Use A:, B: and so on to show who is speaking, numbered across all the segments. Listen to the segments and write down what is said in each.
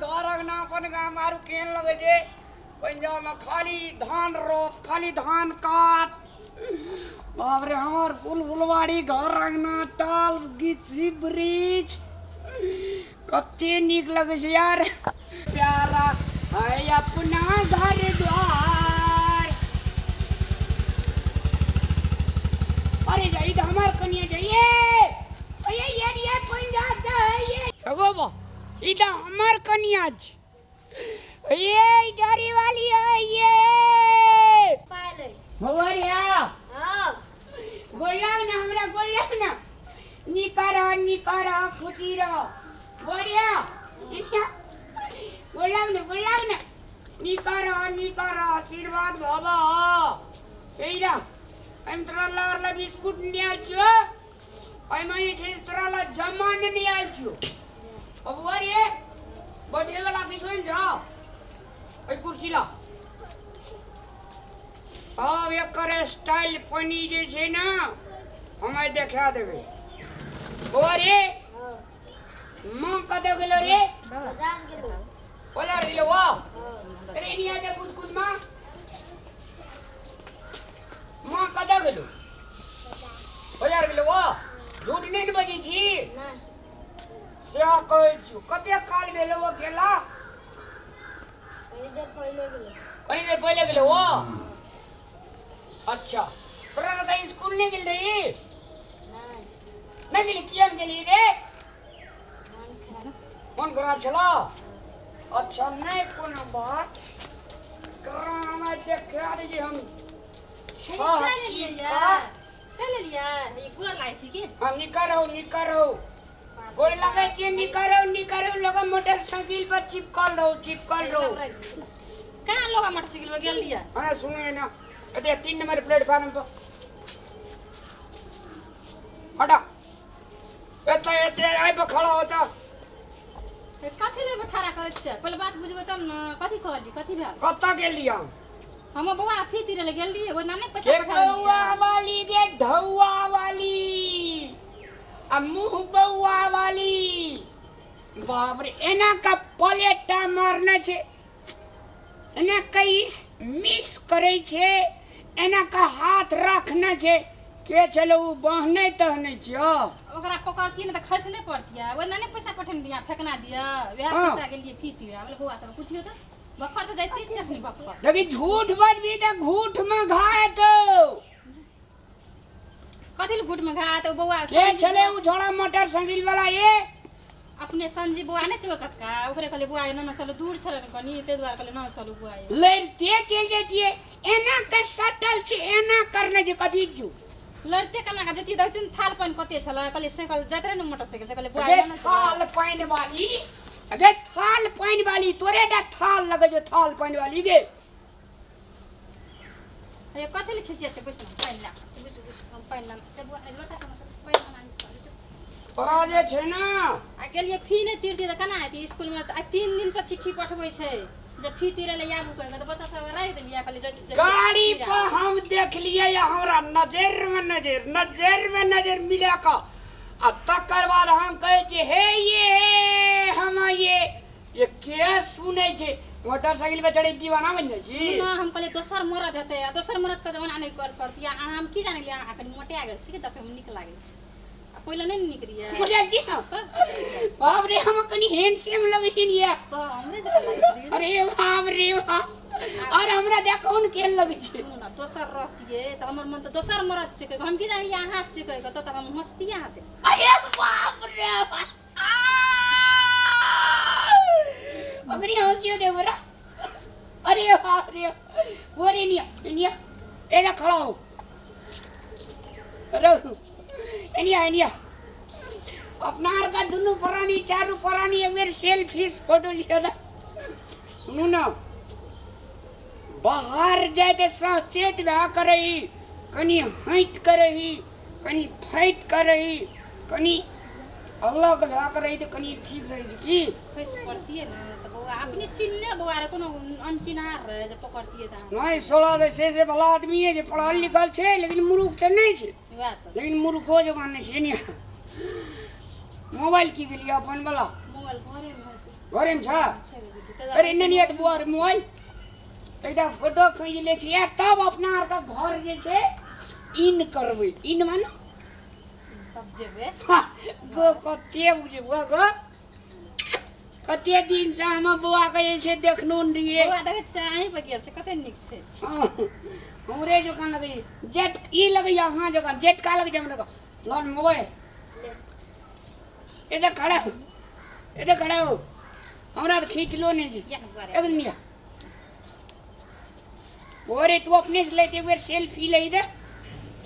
A: घर अंगना अपन गाम आरू केहन लगै छै। पंजाबमे खाली धान रोप, खाली धान काट। बाप रे, हमर फूल फुलवाड़ी, घर अंगना, टाल गिची वृक्ष कते नीक लगै छै यार। प्यारा है अपना घर द्वार। अरे जाई तो हमार कनिया जाइए। अरे यार ये पंजाब से है ये। एगो बा, ई तो हमार कनिया छी। ये गाड़ी वाली है ये।
B: पायल।
A: भगवरिया।
B: हाँ।
A: गोला ना हमरा, गोला ना। निका रह, निका रह, खुशी रह। गोरिया, निका। गोला ना, गोला ना। निका रह, निका रह, आशीर्वाद बाबा। एरा, हम तोरा लार ला बिस्कुट नहीं आयल छियो। एहिमे जे छै से तोरा ला जमा नहीं आयल छियो। अब गोरिये, बैठे वाला किछो नहीं जा। एहि कुर्सी ला। आब एकर स्टाइल पानी जे छै ने हम आइ देखा देबै। ओ रे, माँ कतऽ गेलो रे?
B: बाजार गेलो।
A: बाजार गेलो। वाह, अरे एनी आ जा, कूद कूद। माँ, माँ कतऽ गेलो? बाजार गेलो। वाह, झूठ नहि ने बजै छी?
B: नहि।
A: सएह कहै छियौ। कतेक काल भेलो ओ गेला?
B: कनी देर पहिले गेलो।
A: कनी देर पहिले गेलो। ओ अच्छा, तोरा तऽ स्कूल नहि गेल रही?
B: नहि।
A: नहि गेली? किया नहि गेली रे?
B: मन खराब।
A: मन खराब छलो? अच्छा, नहि कोनो बात। हमरा देखा दै हम।
C: चलि एलियै यै, चलि एलियै। ई गोर लागै छी की?
A: हम निकर रहू, निकर रहू, गोर लगै छी। निकर रहू, निकर रहू। लोग मोटरसाइकिल पर चिपकल रहू, चिपकल रहू।
C: कहाँ लोग मोटरसाइकिल पर गेल रहियै?
A: हाँ, सुनो ना, अरे 3 नंबर प्लेटफार्म पर हटा। एते एते आइ पर खड़ा होता।
C: कथी ले ठाड़ा करै छियै? पहिले बात बुझबै तब ने। कथी कहली, कथी भेल?
A: कतऽ गेली हम?
C: हमर बौआ फी तीरे लए गेल रहियै, ओहि नाने पैसा
A: के
C: पठा देलियै।
A: बौआ वाली गे, ढौआ वाली आ मुँह बौआ वाली। बाप रे, एना का पलेटा मारने छै, एना कई मिस करै छै, एना का हाथ रखने छै। के छलै ओ? बहने तहने छियौ।
C: ओकरा पकड़तियै ने तऽ खसि नहि पड़तियै। ओहि नाने पैसा पठेने रहियै, फेकना दिअ वएह।
A: हाँ।
C: पैसा गेलियै फी तीरे। बोले बौआ सब पुछियौ तऽ बफर तऽ जाइते छै अखनी बफर।
A: देखी, झूठ बजबी तऽ घूठ में घा हेतौ।
C: कथी लए घुटमे घा तऽ बौआ?
A: के छलै ओ छोड़ा मोटरसाइकिल वाला ये?
C: अपने संजीव बौआ नहि छै कतका, ओकरे कहलियै बौआ न न चलू। दूर छलै ने कनि, ताहि दुआरे कहलियै न चलू बौआ ये।
A: लड़िते चलि जैतियै। एना के सटल छै, एना करने छै। कथी छौ?
C: लड़ते केना कऽ जैतियै? देखै छियै ने थाल पानि कते छलै। कहलियै साइकिल जाइत रहै ने मोटरसाइकिल से, कहलियै बौआ
A: अगे
C: एना न चलू।
A: थाल पानि वाली, अगे थाल पानि वाली, तोरे टा थाल लगै छौ थाल पानि वाली गे।
C: हे, कथी लए खिसिया छै? बैसू, पानि लए आबै छी। बैसू, बैसू, हम पानि लाबै छी। बौआ, लोटा के पानि बना कऽ।
A: तोरा जे छै ने
C: आ गेलियै, फी नहि तीरतियै तऽ केना हेतै स्कूलमे? तऽ आइ 3 दिनसँ चिट्ठी पठबै छै जे फी तीरै लए आबू कहि कऽ, तऽ बच्चा सब राखि देलियै। कहलियै
A: गाड़ी पर हम देखलियै आ हमरा नजर में नजर, नजर में नजर मिला कऽ, आ तकर बाद हम कहै छियै हे ये, हम ये ये के सुनै छै? मोटरसाइकिल पे चढ़ै दीवाना बनि जाइ छी।
C: सुनू ने, हम कहलियै दोसर मरद हेतै, आ दोसर मरद के ओना नहि कर पड़तियै। अहाँ हम की जानै अहाँ कनि मोटा गेल छी कि देखैमे नीक लागै छै, आ पहिले नहि ने नीक रहियै।
A: मोटायल छी हम?
C: तऽ।
A: बाप रे, हम कनि हैंडसम लगै छी ने ये।
C: तऽ हमरे जकाँ लागै छै।
A: अरे बाप रे बाप, और हमरा देखो ने केहन लगै छै।
C: सुनू ने, दोसर रहतियै तऽ हमर मन तऽ दोसर मरद छै कहि कऽ, हम की जानियै अहाँ छियै कहि कऽ, तऽ हम हँसतियै अहाँ पे।
A: अरे बाप रे बाप, अगरी हंसियो दे बरा। अरे बाप रे, वो रे निया निया, एना खड़ा हो। अरे एनिया एनिया, अपना आर का दुनू प्राणी, चारू प्राणी एक बेर सेल्फी फोटो लिया ना। सुनू ना, बाहर जाय तऽ सचेत भए कऽ रही, कनि हटि कऽ रही, कनि फाटि कऽ रही, कनि अलग भए कऽ रही तऽ कनि ठीक रहै छै की।
C: खसि पड़तियै ने तऽ बौआ अपने चिन्हले बौआ रहे, कोनो अनचिन्हार रहे जे पकड़तियै तऽ अहाँ?
A: नहि, सोलह जे छै से भला आदमी जे पढ़ल लिखल छै, लेकिन मूर्ख तऽ नहि छै।
C: वएह तऽ।
A: लेकिन मूर्खो जकाँ नहि छै। नि मोबाइल की गेलियै अपन वाला?
C: मोबाइल घरेमे हेतै।
A: घरेमे छ
C: छै दीदी तऽ
A: अरे नहि नहि बुआ रे मोबाइल एकटा फोटो खींच लै छी आ तब अपना आरके घर जे छै इन करबै इन माने
C: तब जेबै
A: हा, गो कते बुझे बुआ गो कते दिन से हमर बौआ के जे छै देखनो नहि रहियै।
C: बौआ देखै छियै अहीं पर गेल छै कते नीक छै।
A: हँ, हमरे जकाँ लगैए जेट ई लगैए अहाँ जकाँ जेटका लगै छै हमरा लोन मोबाइल
B: ले
A: इधर खड़ा हो इधर खड़ा हो हमरा तऽ खींचलो नहि छै।
C: इएह दुआरे
A: एक मिनट अरे तू अपने से लेते एक बेर सेल्फी ले दे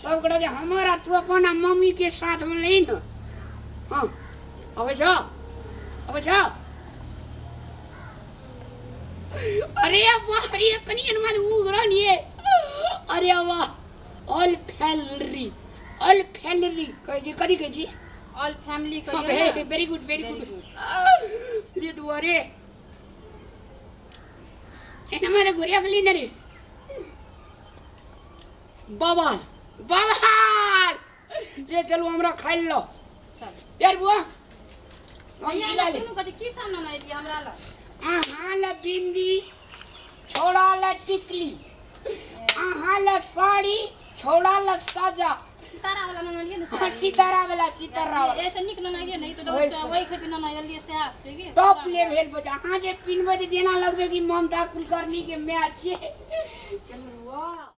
A: सब कह के हमारा तू अपन आ मम्मी के साथ में ले न। हाँ अबै छौ अबै छौ। अरे वाह रे कनि हनुमान उगरन ये। अरे वाह ऑल फैलरी ऑल फैलरी कहै छी कथी कहै छी?
C: ऑल फैमिली कहियौ ने।
A: Very good very
C: Very
A: good. ले तू अरे एना मारे घुरिया गेली ने रे बवाल बवाल। ले चलू हमरा खाइ लो
C: चल
A: यार बुआ हम
C: भैया
A: खिला ले।
C: सुनू कहै छै की सब नेने एलियै हमरा लग?
A: अहाँ ला बिंदी छोड़ा ला टिकली अहाँ ला साड़ी छोड़ा ला साजा।
C: सितारा वाला नेने एलियै ने
A: हाँ,
C: साड़ी?
A: सितारा वाला सितारा वाला
C: एहिसँ नीक नेने एलियै ने ई तऽ
A: ओहिसँ।
C: वही खेती नेने एलियै सएह छै कि
A: टॉप लेवल पर अहाँ जे पिन्हबै तऽ जेना लगबै कि ममता कुलकर्णी के माय छियै। चलू